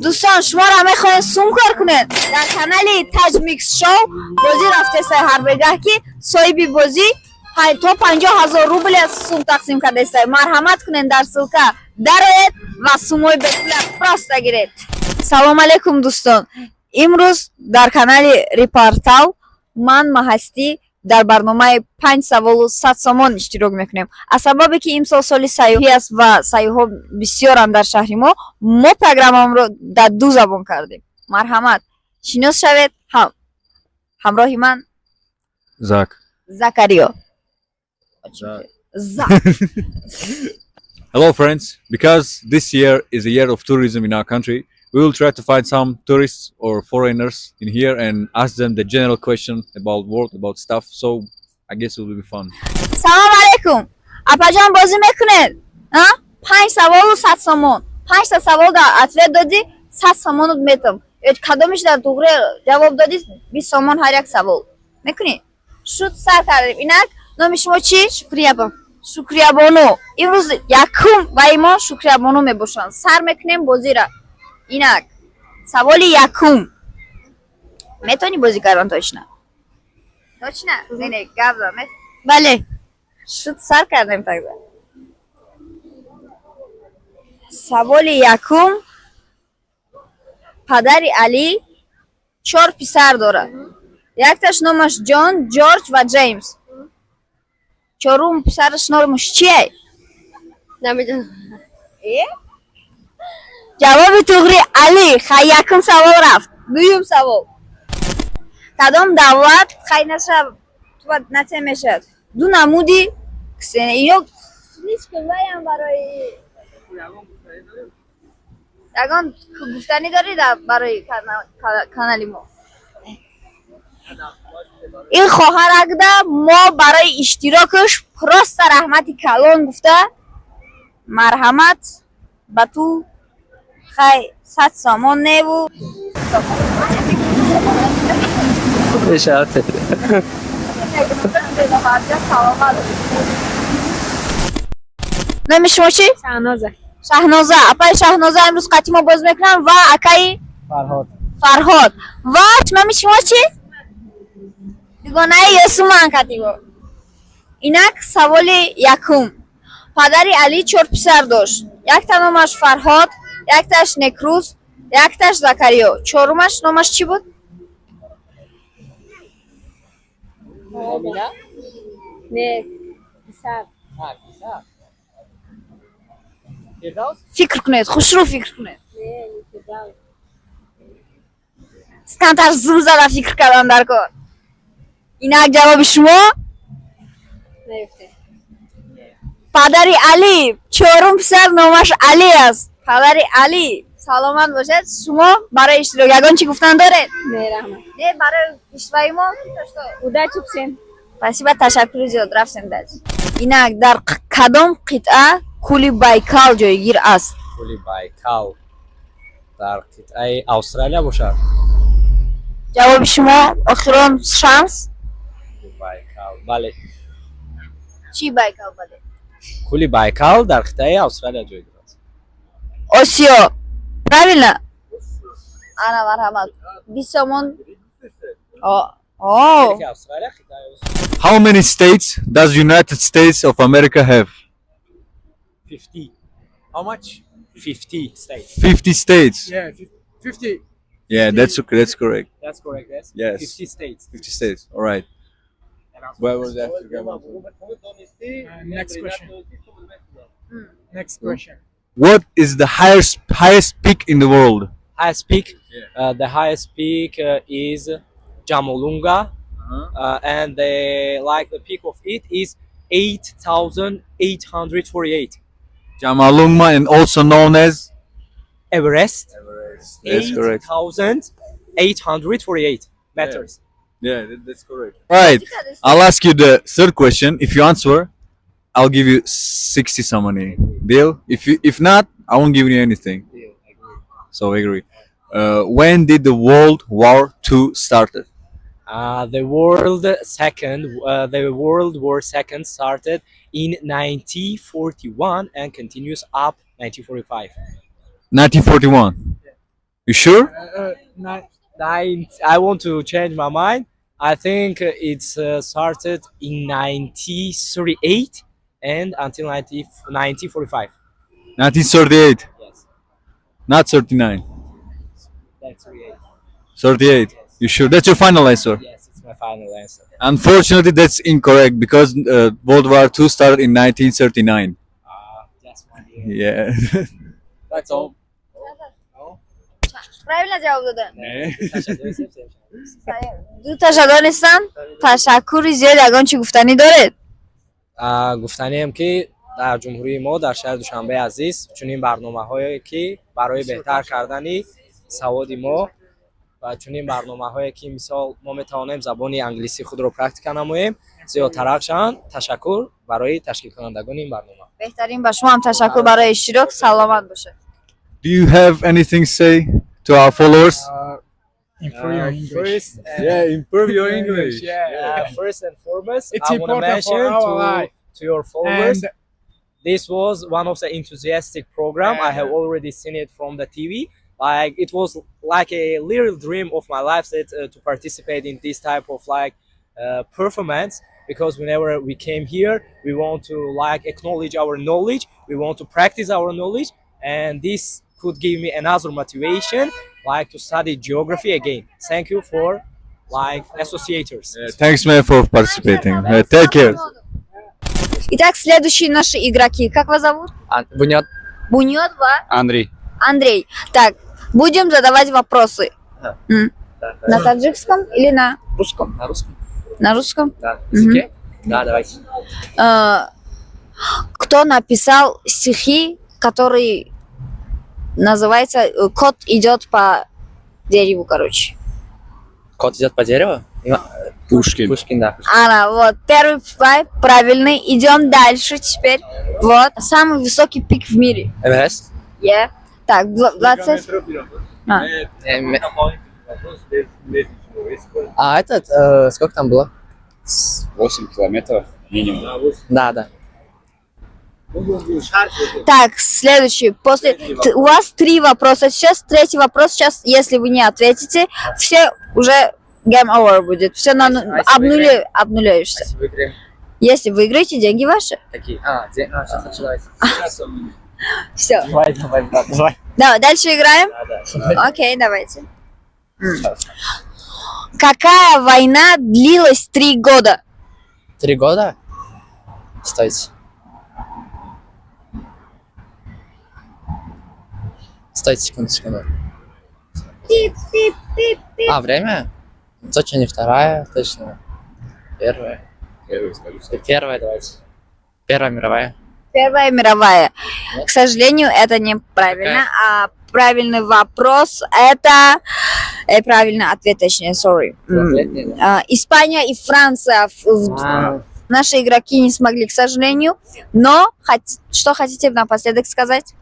Дӯстон, шуморо мехоҳем сум кор кунед. Дар канали Таҷмикс Шоу бозӣ рафтеста ҳар бегаҳ, ки соҳиби бозӣ то 50 000 рубл сум тақсим кардаеста. Марҳамат кунед, дар ссылка дароед ва сумои бепула просто гиред. Салом алейкум, дӯстон! Имрӯз дар канали Репортал ман Маҳастӣ дар барномаи «Панҷ саволу 100 сомон» иштирок мекунем. Аз сабабе ки имсол соли сайёҳӣ аст ва сайёҳҳо бисёранд дар шаҳри мо, мо программаамро дар ду забон кардем. Марҳамат, шинос шавед. Ҳамроҳи ман Зак. Закариё. Зак. Зак. Hello, friends. Because this year is a year of tourism in our country, we will try to find some tourists or foreigners in here and ask them the general question about world, about stuff. So I guess it will be fun. Салом алейкум, апаҷон! Бозӣ мекунед? А? «Панҷ саволу 100 сомон». Панҷта савол дар ответ додӣ, 100 сомонут метам. Ё кадомиш дар туғри ҷавоб додӣ, 20 сомон ҳар як савол. Мекунӣ? Шуд, сар кардем. Инак, номи шумо чӣ? Шукриябон. Шукриябону. Имрӯз якум ваи мо Шукриябону мебошанд. Сар мекунем бозира. Инак, саволи якум. Метавонӣ бозӣ кардан? Точно, точно? Не, гап зан. Бале. Шуд, сар кардем тогда. Саволи якум: падари Алӣ чор писар дорад. Якташ номаш Ҷон, Ҷорҷ ва Ҷеймс. Чорум писараш номаш чие? Намедонам. Ҷавоби туғри Алӣ. Хай, якум савол рафт. Дуюм савол: кадом давлат, хай, наша нате мешавад ду намуди ино слишком ваям барои ягон гуфтанӣ дорӣ барои канали мо? Ин хоҳаракда мо барои иштирокаш просто раҳмати калон гуфта, марҳамат ба ту, хай, 100 сомон неву. Мешавад. Саломат. Номи шумо чӣ? Шаҳноза. Шаҳноза. Апаи Шаҳноза имрӯз қатъи мо боз мекунам ва акаи Фарҳод. Фарҳод. Ва номи шумо чӣ? Дугонаи Ёсуман қатъи мо. Инак, саволи якум: падари Алӣ чор писар дошт. Якта номаш Фарҳод, якташ Некрӯз, якташ Закариё. Чорумаш номаш чӣ буд? Омина. Не, писар. Фирдавс. Фикр кунед, хушрӯ фикр кунед. Не, не Фирдавс. Камтар зур зада фикр кардан дар кор. Инак, ҷавоби шумо? Наёфтем. Падари Алӣ, чорум писар номаш Алӣ аст. Падари Алӣ. Саломат бошед. Шумо барои иштирок ягон чӣ гуфтан доред? Не, раҳмат. Не, барои иштироки мо то что? Удачи всем. Спасибо, ташаккури зиёд. Рафтем дальше. Инак, дар кадом қитъа кӯли Байкал ҷойгир аст? Кӯли Байкал дар қитъаи Австралия бошад. Ҷавоби шумо, охирон шанс. Кӯли Байкал, бале. Чӣ Байкал, бале? Кӯли Байкал дар қитъаи Австралия ҷойгир аст. Осиё, правильно? Ана, марҳамат, 20 сомон. О. Ки Австралия қитъаи Осиё. How many states does United States of America have? 50. How much? 50 states. 50 states. Yeah, 50. Yeah, that's okay. That's correct. That's correct, yes. Yes. 50 states. 50 states. All right. Where was Africa? Next question. Next question. What is the highest peak in the world? Highest peak. Yeah. The highest peak is Jamolunga, and the like the peak of it is 8,848. Jamalungma, and also known as Everest. Everest. That's correct. 8,848 meters. Yeah, that's correct. Right. I'll ask you the third question. If you answer, I'll give you 60 somoni. Deal? If not, I won't give you anything. Deal, agree. So agree. When did the World War II started? The World War Second started in 1941 and continues up 1945. 1941. You sure? Nine, Nine, I want to change my mind. I think it's started in 1938 and until 90, 1945. 1938, Yes, not 39. that's 38. 38. You sure? That's your final answer. Yes, it's my final answer. Unfortunately, that's incorrect because World War II started in 1939. Just 1 year. Yeah. That's all. Правильно ҷавоб додам? Ду таша донистам. Ташаккури зиёд. Ягон чӣ гуфтанӣ доред? Гуфтанием, ки дар ҷумҳурии мо, дар шаҳри Душанбеи азиз, чунин барномаҳое, ки барои беҳтар кардани саводи мо ва чунин барномаҳое, ки мисол мо метавонем забони англисии худро практика намоем, зиёдтарак шаванд. Ташаккур барои ташкилкунандагони ин барнома. Беҳтарин, ба шумо ҳам ташаккур барои иштирок. Саломат бошед. Do you have anything to say to our followers? Improve your English. First, Yeah, improve your English, yeah. First and foremost, It's I want to important for mention our to, life. to your followers, And this was one of the enthusiastic program. I have Yeah. already seen it from the TV. Like, it was like a little dream of my life that to participate in this type of like performance, because whenever we came here, we want to like acknowledge our knowledge, we want to practice our knowledge, and this could give me another motivation like to study geography again. Thank you for like associators. Yeah, thanks, man, for participating. Take care. Итак, следующие наши игроки. Как вас зовут? Бунёд. Бунёд ва Андрей. Андрей. Так, будем задавать вопросы. На таджикском или на русском? На русском? На русском. Да. Мгм. Языке? Да, давайте. Кто написал стихи, которые называются «Кот идет по дереву», короче? Кот идет по дереву? Пушкин. Пушкин, да. Ана, вот, первый вайб правильный. Идем дальше теперь. Вот, самый высокий пик в мире. Эверест? Yeah. Так, 20. А. А этот, сколько там было? 8 километров минимум. Да. Так, следующий. После... У вас три вопроса сейчас. Третий вопрос сейчас, если вы не ответите, все, уже game over будет. Все на А если выиграем? обнуляешься. Если выиграем? Если выиграете, деньги ваши. Какие? А, сейчас хочу, давайте. Все. Давай, давай, брат, давай. Давай, дальше играем? Да. Окей, давайте. Какая война длилась 3 года? 3 года? Стойте. Стойте, секунду, секунду. А, время? Точно не вторая, точно. Первая. Первый, скажу. Первая, давайте. Первая мировая. Первая мировая. Нет? К сожалению, это неправильно. А правильный вопрос это... правильный ответ, точнее, sorry. Двухлетняя, да? Испания и Франция. А, Наши игроки не смогли, к сожалению. Но что хотите напоследок сказать?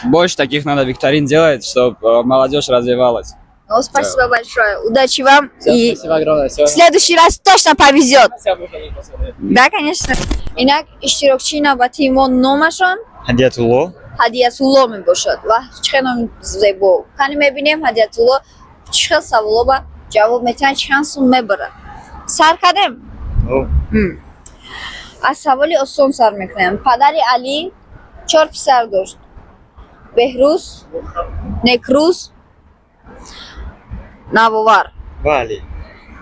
Больше таких надо викторин делать, чтобы молодежь развивалась. Ну, спасибо большое. Удачи вам. всё, И спасибо огромное. Всё. в следующий раз точно повезет. Всё, выходи, посмотрим. Да, конечно. Инак, иштирокчии навбатии мо номашон Ҳадиятулло. Ҳадиятулло мебошад ва чӣ хел номи зебо. Кани мебинем, Ҳадиятулло чӣ хел саволо ба ҷавоб метиҳанд, чанд сум мебарад. Сар кардем? Аз саволи осон сар мекунем. Падари Алӣ чор писар дошт: Беҳрӯз, Некрӯз, Навовар Ва Али.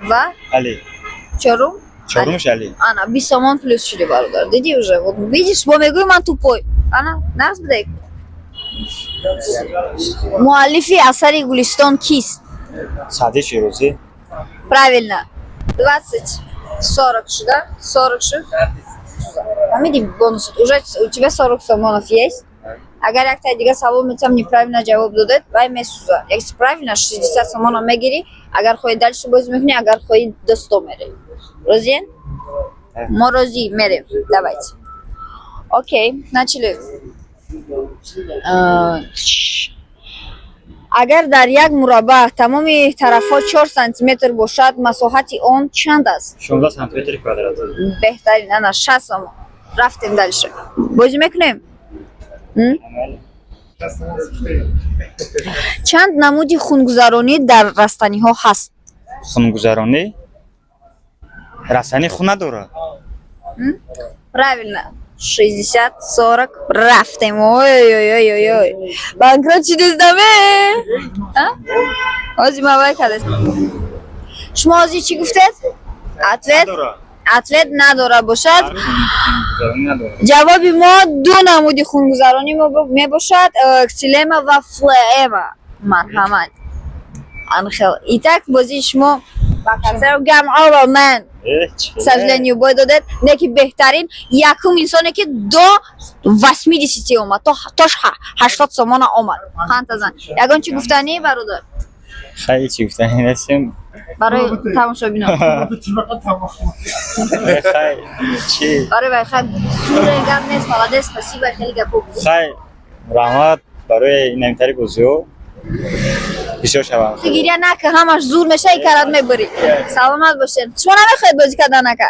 Ва Али. чорум. Чорумш Али. Ана, 20 сомон плюс шуди, бародар. Дидӣ уже? Вот видишь, бо мегӯи ман тупой. Ана, нағз бидек. Муаллифи асари «Гулистон» кист? Саъди Шерозӣ. Правильно. 20, 40 шуда, 40 шуд. Фаҳмидӣ, бонус. Уже у тебя 40 сомонов есть. Агар яктай дигар савол метиҳам, неправильно ҷавоб додед, вай месӯза. Если правильно, 60 сомонов мегирӣ. Агар хоҳӣ, дальше бозӣ мекунӣ, агар хоҳӣ, до 100 мерӣ. Розиен? Мо розӣ, мерем. Давайте. Окей, начали. Агар дар як мураббаъ тамоми тарафҳо 4 сантиметр бошад, масоҳати он чанд аст? 16 сантиметри квадрат. Беҳтарин, ана 60 сомон. Рафтем дальше. Бозӣ мекунем? М? Чанд намуди хунгузаронӣ дар растаниҳо ҳаст? Хунгузаронӣ? Растанӣ хун надорад. Правильно. 60, 40, рафтем. Ой, ой, ой, ой, ой. Банкрот шудездаме. Ҳозир ма вай кардес. Шумо ҳозир чӣ гуфтед? Ответ? Надорад. Ответ надора бошад. Хунгузаронӣ надорад. Ҷавоби мо ду намуди хунгузаронӣ мебошад, ксилема ва флоэма. Марҳамат. Анхел. Итак, бозии шумо ба касаро game over, man. Чӣ? К сожалению, бой додед. Не ки беҳтарин якум инсоне, ки до 80 омад, то 80 сомона омад. Хантазан. Ягон чӣ гуфтанӣ, бародар? Хай, чӣ гуфтанӣ нестем. Барои тамошобинон. Хай, чӣ? Барои вай хай суре гап нест, молодец, спасибо, хеле гапо буд. Хай, раҳмат барои инамитари бозиҳо бисёр шаванд. Ту гиря нака, ҳамаш зур меша, и карат мебарӣ. Саломат бошед. Шумо намехоҳед бозӣ кардан, ака?